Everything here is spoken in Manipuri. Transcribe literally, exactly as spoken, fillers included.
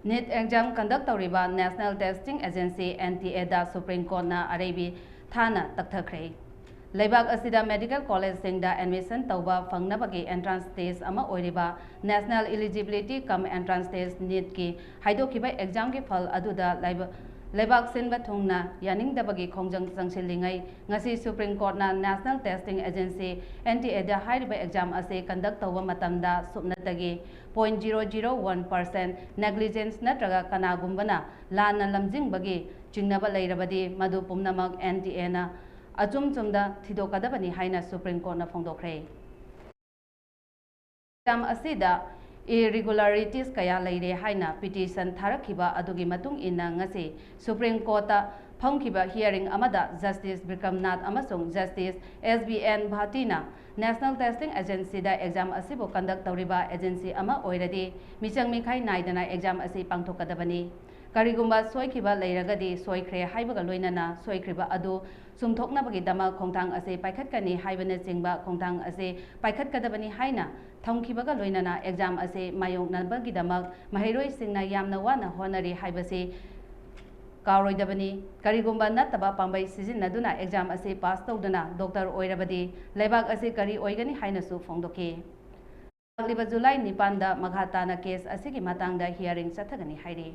NEET exam conduct ꯇꯧꯔꯤꯕ National Testing Agency, NTA ꯗ Supreme Court ꯅ ꯑꯔꯩꯕꯤ ꯊꯥꯅ ꯇꯛꯊꯈ꯭ꯔꯦ꯫ ꯂꯩꯕꯥꯛ ꯑꯁꯤꯗ medical college ꯁꯤꯡꯗ admission ꯇꯧꯕ ꯐꯪꯅꯕꯒꯤ entrance test ꯑꯃ ꯑꯣꯏꯔꯤꯕ National Eligibility cum Entrance Test, NEET ꯀꯤ ꯍꯥꯏꯗꯣꯛꯈꯤꯕ exam ꯒꯤ ꯐꯜ ꯑꯗꯨꯗ ꯂꯩꯕ-, ꯂꯩꯕꯥꯛ ꯁꯤꯟꯕ ꯊꯨꯡꯅ ꯌꯥꯅꯤꯡꯗꯕꯒꯤ ꯈꯣꯡꯖꯪ ꯆꯪꯁꯤꯜꯂꯤꯉꯩ, ꯉꯁꯤ Supreme Court ꯅ National Testing Agency, NTA ꯗ ꯍꯥꯏꯔꯤꯕ exam ꯑꯁꯤ conduct ꯇꯧꯕ ꯃꯇꯝꯗ ꯁꯨꯞꯅꯇꯒꯤ point zero zero one percent negligence ꯅꯠꯇ꯭ꯔꯒ ꯀꯅꯥꯒꯨꯝꯕꯅ ꯂꯥꯟꯅ ꯂꯝꯖꯤꯡꯕꯒꯤ ꯆꯤꯡꯅꯕ ꯂꯩꯔꯕꯗꯤ, ꯃꯗꯨ ꯄꯨꯝꯅꯃꯛ NTA ꯅ ꯑꯆꯨꯝ ꯆꯨꯝꯗ ꯊꯤꯗꯣꯛꯀꯗꯕꯅꯤ ꯍꯥꯏꯅ Supreme Court ꯅ ꯐꯣꯡꯗꯣꯛꯈ꯭ꯔꯦ꯫ Exam ꯑꯁꯤꯗ irregularities ꯀꯌꯥ ꯂꯩꯔꯦ ꯍꯥꯏꯅ petition ꯊꯥꯔꯛꯈꯤꯕ ꯑꯗꯨꯒꯤ ꯃꯇꯨꯡ ꯏꯟꯅ, ꯉꯁꯤ Supreme Court ꯇ ꯐꯝꯈꯤꯕ hearing ꯑꯃꯗ Justice ꯕꯤꯀ꯭ꯔꯝꯅꯥꯊ ꯑꯃꯁꯨꯡ Justice S B N ꯚꯥꯇꯤꯅ National Testing Agency ꯗ exam ꯑꯁꯤꯕꯨ conduct ꯇꯧꯔꯤꯕ agency ꯑꯃ ꯑꯣꯏꯔꯗꯤ, ꯃꯤꯆꯪ ꯃꯤꯈꯥꯏ ꯅꯥꯏꯗꯅ exam ꯑꯁꯤ ꯄꯥꯡꯊꯣꯛꯀꯗꯕꯅꯤ꯫ ꯀꯔꯤꯒꯨꯝꯕ ꯁꯣꯏꯈꯤꯕ ꯂꯩꯔꯒꯗꯤ, ꯁꯣꯏꯈ꯭ꯔꯦ ꯍꯥꯏꯕꯒ ꯂꯣꯏꯅꯅ ꯁꯣꯏꯈ꯭ꯔꯤꯕ ꯑꯗꯨ ꯆꯨꯝꯊꯣꯛꯅꯕꯒꯤꯗꯃꯛ ꯈꯣꯡꯊꯥꯡ ꯑꯁꯤ ꯄꯥꯏꯈꯠꯀꯅꯤ ꯍꯥꯏꯕꯅꯆꯤꯡꯕ ꯈꯣꯡꯊꯥꯡ ꯑꯁꯤ ꯄꯥꯏꯈꯠꯀꯗꯕꯅꯤ ꯍꯥꯏꯅ ꯊꯝꯈꯤꯕꯒ ꯂꯣꯏꯅꯅ, exam ꯑꯁꯤ ꯃꯥꯌꯣꯛꯅꯕꯒꯤꯗꯃꯛ ꯃꯍꯩꯔꯣꯏꯁꯤꯡꯅ ꯌꯥꯝꯅ ꯋꯥꯅ ꯍꯣꯠꯅꯔꯤ ꯍꯥꯏꯕꯁꯤ ꯀꯥꯎꯔꯣꯏꯗꯕꯅꯤ꯫ ꯀꯔꯤꯒꯨꯝꯕ ꯅꯠꯇꯕ ꯄꯥꯝꯕꯩ ꯁꯤꯖꯤꯟꯅꯗꯨꯅ exam ꯑꯁꯤ pass ꯇꯧꯗꯨꯅ doctor ꯑꯣꯏꯔꯕꯗꯤ, ꯂꯩꯕꯥꯛ ꯑꯁꯤ ꯀꯔꯤ ꯑꯣꯏꯒꯅꯤ ꯍꯥꯏꯅꯁꯨ ꯐꯣꯡꯗꯣꯛꯈꯤ꯫ ꯂꯥꯛꯂꯤꯕ July ꯅꯤꯄꯥꯟꯗ ꯃꯈꯥ ꯇꯥꯅ case ꯑꯁꯤꯒꯤ ꯃꯇꯥꯡꯗ hearing ꯆꯠꯊꯒꯅꯤ ꯍꯥꯏꯔꯤ꯫